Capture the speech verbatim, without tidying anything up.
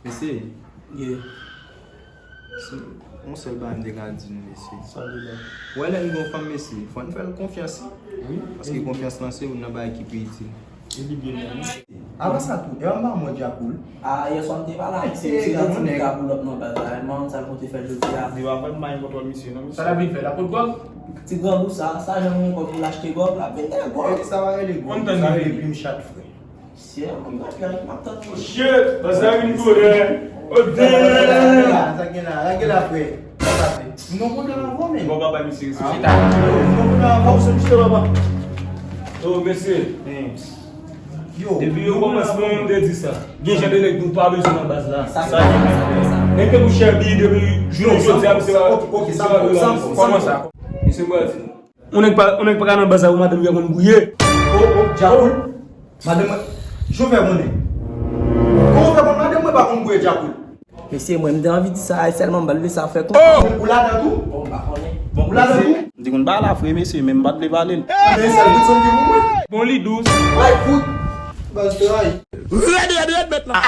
Mesye, Ye. se yon sèl bagay m te ka di nou, mesye. Sa li la. Ou wè lè n gen yon fanm, mesye, fò n fè l konfyans. Wi. Paske konfyans lan se youn nan bagay ki pi itil. E li byen menm. Avan sa tou, e pa m pa mwen Djakoul. A, yè swa m te pale avèk se misye te di m li ka pull up nan baz la. Mwen sa l konte fè jodi a. Li pa fè m bay kontwòl misye non, misye. Sa l ap vin fè la? Pot gwòg? Ti grangou sa, sa janm gen kòb pou l achte gwòg, l ap vin dèyè gwòg. Sa va rele gwòg. Sa rele plim chat, frè. Sye, mwen pa pè, m ap tann mwen. Shit, baz la vin koulè. Oh damn! Sa gen la, sa gen la, frè. Sa pase. M gon pwoblèm avè w, men. Bon, papa, misye, se chita. M gon pwoblèm avè w, se misye, papa. Oh, mesye. Yo, depi yo kòmansman, m te di sa. Gen jan de nèg nou pa bezwen nan baz la. Sa gen, sa gen, sa gen. Nèg te pou chèbi depi jounen jodi a, misye pa. Ok, ok, sa bon, sa bon. Kòman sa? Misye, m pral di nou. Yon nèg pa, yon nèg pa ka nan baz la pou madanm li pa konn bouye. Oh, oh, Djakoul. Madanm mwen, jan w fè konnen? Kòman w fè konn madanm mwen pa konn bouye, Djakoul? Mesye, mwen, m te anvi di sa, e sèlman m pa t vle sa fè konn. Ou ladan tou? Bon, m pa konnen. Bon, ou ladan tou? M te konn pale la, frè, mesye, men m pa t vle pale l. Men sèl Woodson ki pou mwen. Bon, li dous. Bay fout. Baz tray. Rèd, rèd, rèd, mèt la.